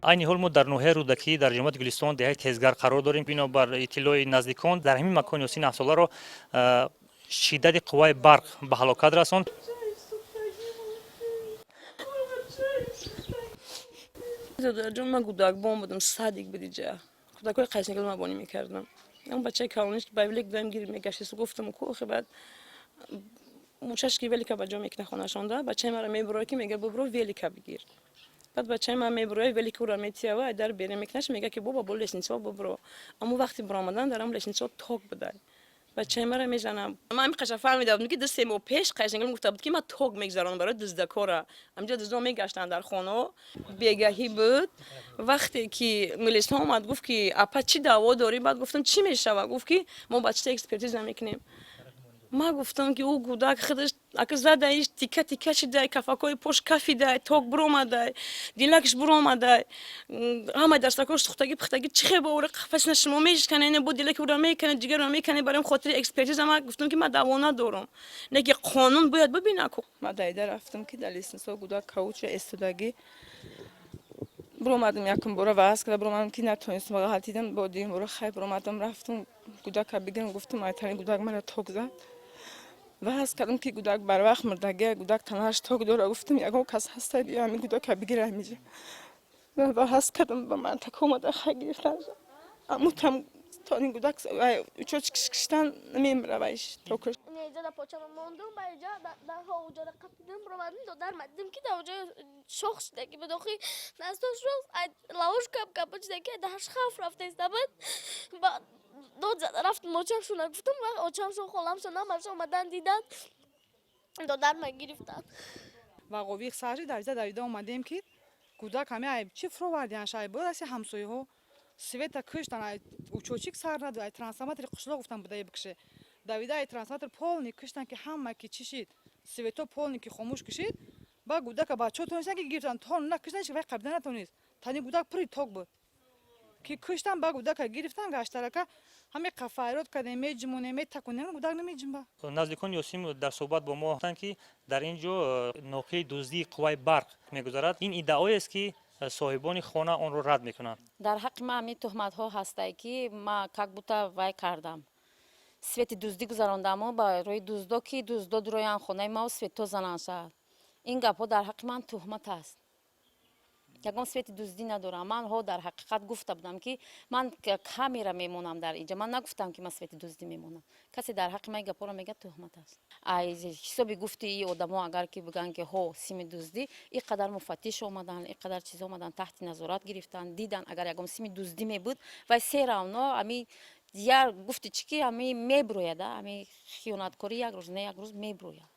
Айни ҳол мо дар ноҳияи Рӯдакӣ, дар ҷамоати Гулистон, деҳаи Тезгар қарор дорем. Бинобар иттилои наздикон, дар ҳамин макон Ёсин 7-соларо шиддати қувваи барқ ба ҳалокат расонд. Додарҷон, ман гудакбон будам, садик будиҷа. Кӯдакҳои қайсникал ман бонӣ мекардам. Он бачаи калониш ба велик даем гир мегаштесу гуфтам ку охи баъд мучаш ки велика ба ҷо мекуна хонашонда, бачаи маро мебурояд, ки мега: «Бубро, велика бигир». Баъд бачаи ман мебурояд, велика ура метиява, ай дар бере мекунаш, мега ки: «Боба, бо лестница бубро». Аммо вақти буромадан дар ам лестница ток будай, бачаи мара мезанам. Ман ҳами қаша фаҳмида будам, ки 2-3 моҳ пеш қайсангал гуфта буд, ки ман ток мегзаронам барои дуздакора. Ҳамҷа дуздо мегаштанд дар хонао. Бегаҳӣ буд, вақте ки милисҳо омад, гуфт ки: «Апа, чӣ даъво дорӣ?» Баъд гуфтам: «Чӣ мешава?» Гуфт ки мо бачата экспертиза мекунем. Ман гуфтам, ки ӯ кӯдак худаш ака задаиш, тика тика шидай, кафакҳои пош кафидай, ток буромадай, дилакш буромадай, ҳамаи дастакош сухтагӣ, пухтагӣ. Чӣ хел бовари қафасина шумо мешкане, бо дилаки ура мекане, ҷигарро мекане? Барои хотири экспертиза ман гуфтам, ки ман даъво надорам, не ки қонун бояд бибина ку. Ман дайда рафтам, ки дар лестница гудак кауча эстодагӣ. Буромадам, якум бора ваз карда буромадам, ки натонистам, ғалтидам. Бо дуюм бора хай буромадам, рафтам гудака бигирам. Гуфтам: «Айтани гудак мара ток зад». Ваз кардам, ки гудак барвақт мурдагия, гудак танааш ток дора. Гуфтам: «Ягон кас ҳаста, биё, ҳамин гудака бигира ҳамиҷа». Ваз кардам, ба ман така омада, хай гирифтан. Амутам тони гудак учоч киштан намемира, вайш токаш. Инҷа да почама мондум, ба инҷа дар ҳоҷара қапидам, ровардим. Додар ма дидим, ки дар оҷа шох шудаги буд. Охи настош рост лавош кап капа шудаги, даҳаш хаф рафтаиста буд. Ба дод зада рафтам, очамшона гуфтам. Очамшон, холамшон, ҳамаш омадан, дидан, додар ма гирифтан. Вағовиқ сарши давида давида омадем, ки кӯдак ҳаме ай чӣ фуровардианш, ай бораси ҳамсояҳо света куштан, ай учётчик сар надо, ай трансформатори қишлоқ гуфтан буда бикше. Давида ай трансформатор полный куштан, ки ҳама ки чӣ шид, свето полный ки хомӯш кишид. Ба гудака бачаҳо тонистан, ки гирифтан, то накуштан, вай қабида натонист. Тани гудак пури ток буд, ки куштан. Ба гудака гирифтан, гаштарака ҳаме қафайрод кардем, меҷимонем, метаконем, гудак намеҷимба. Наздикони Ёсим дар суҳбат бо мо гуфтанд, ки дар ин ҷо ноқили дуздии қувваи барқ мегузарад. Ин иддаоест, ки соҳибони хона онро рад мекунанд. Дар ҳаққи ман ҳамин туҳматҳо ҳастае, ки ма как будто вай кардам, свети дуздӣ гузарондаму барои дуздо, ки дуздо дуроян хонаи мау, свето зананд шавад. Ин гапҳо дар ҳаққи ман туҳмат аст. Ягон свети дуздӣ надорам. Ман ҳо дар ҳақиқат гуфта будам, ки ман камера мемонам дар инҷа. Ман нагуфтам, ки ман свети дуздӣ мемонам. Касе дар ҳаққи ман ин гапҳоро мегӯяд, туҳмат аст. Ай ҳисоби гуфти и одамо, агар ки бигӯянд, ки ҳо, сими дуздӣ, ин қадар муфаттиш омадан, ин қадар чиз омадан, таҳти назорат гирифтан, дидан. Агар ягон сими дуздӣ мебуд, вай всё равно ами я гуфти чӣ, ки ами меброяд, ами хиёнаткорӣ як рӯз не як рӯз меброяд.